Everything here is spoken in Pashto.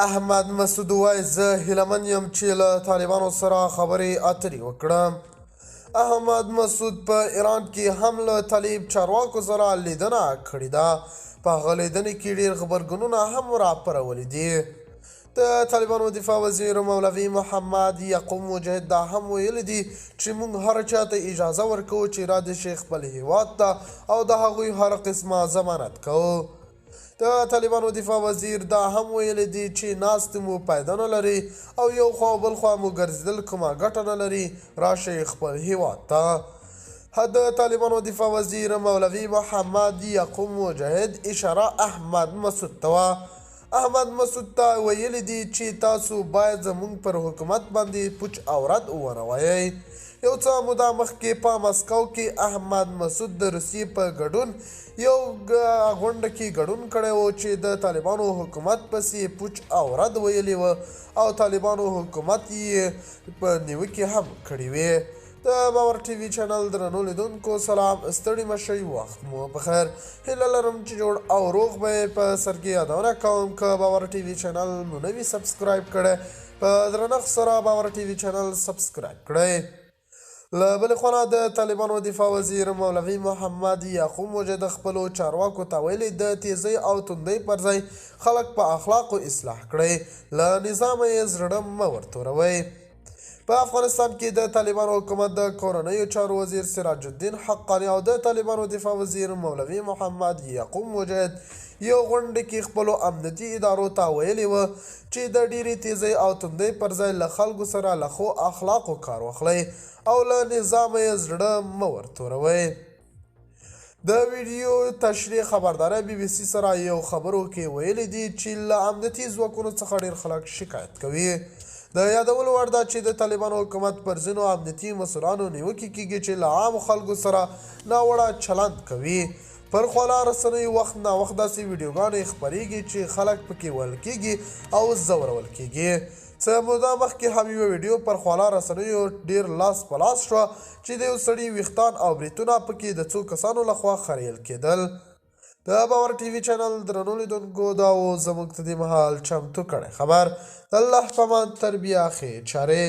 احمد مسعود وایي زه هیله من یم چې له طالبانو سره خبرې اترې وکړم. احمد مسعود په ایران کې هم له طالب چارواکو سره لیدنه کړې ده. په هغه لیدنې کې ډېر غبرګونونه هم راپارولي دي. د طالبانو دفاع وزیر مولوي محمد یعقوب مجاهد دا هم ویلي دي چې موږ هر چا ته اجازه ورکوو چې را دې شي خپل هیواد ته او د هغوی هر قسمه ضمانت کوو. د طالبانو دفاع وزیر دا هم ویلي دي چې ناستې مو فایده نه لري او یو خوا او بل خوا مو ګرځېدل کومه ګټه نه لري، راشئ خپل هیواد ته. د طالبانو دفاع وزیر مولوي محمد یعقوب مجاهد اشاره احمد مسعود ته وه. احمد مسعود ته ویلي دي چې تاسو باید زموږ پر حکومت باندې پوچ او رد ونه وایئ. یو څه موده مخکې په مسکو کې احمد مسعود د روسیې په ګډون یو غونډه کې ګډون کړی و چې د طالبانو حکومت پسې پوچ او رد ویلي و او طالبانو حکومت یې په نیوکې هم کړې وې. د باور ټي وي چینل درنو لیدونکو سلام، ستړي مه شئ، وخت مو په خیر. هیله لرم چې جوړ او روغ به یې. په سر کې یادونه کوم که باور ټي وي چینل مو نه وي سبسکرایب کړی، په درنښت سره باور ټي وي چینل سبسکرایب کړئ. له بلې خوا نه د طالبانو دفاع وزیر مولوي محمد یعقوب مجاهد خپلو چارواکو ته ویلي، د تیزۍ او توندۍ پر ځای خلک په اخلاقو اصلاح کړئ، له نظامه یې زړه مه ورتوروئ. په افغانستان کې د طالبانو حکومت د کورنیو چارو وزیر سراج الدین حقاني او د طالبانو دفاع وزیر مولوي محمد یعقوب مجاهد یو غونډه کې خپلو امنیتي ادارو ته ویلي و چې د ډېرې تیزۍ او توندۍ پر ځای له خلکو سره له ښو اخلاقو کار واخلئ او له نظامه یې زړه مه ورتوروئ. د ویډیو تشریح خبرداری بي بي سي سره یو خبرو کې ویلي دي چې له امنیتي ځواکونو څخه ډېر خلک شکایت کوي. د یادولو وړ ده چې د طالبانو حکومت پر ځینو امنیتي مسؤلانو نیوکې کیږي چې له عامو خلکو سره ناوړه چلند کوي. پر خواله رسنیو وخت ناوخت داسې ویډیوګانې خپرېږي چې خلک پکې وهل کیږي او ځورول کیږي. څه موده مخکې هم یوه ویډیو پر خواله رسنیو ډېر لاس په لاس شوه چې د یو سړي ویښتان او بریتونه پکې د څو کسانو لخوا خریل کېدل. د باور ټي وي چینل درنو لیدونکو، دا و زموږ ته دې مهال چمتو کړی خبر. د الله په امان، تر بیا ښې چارې.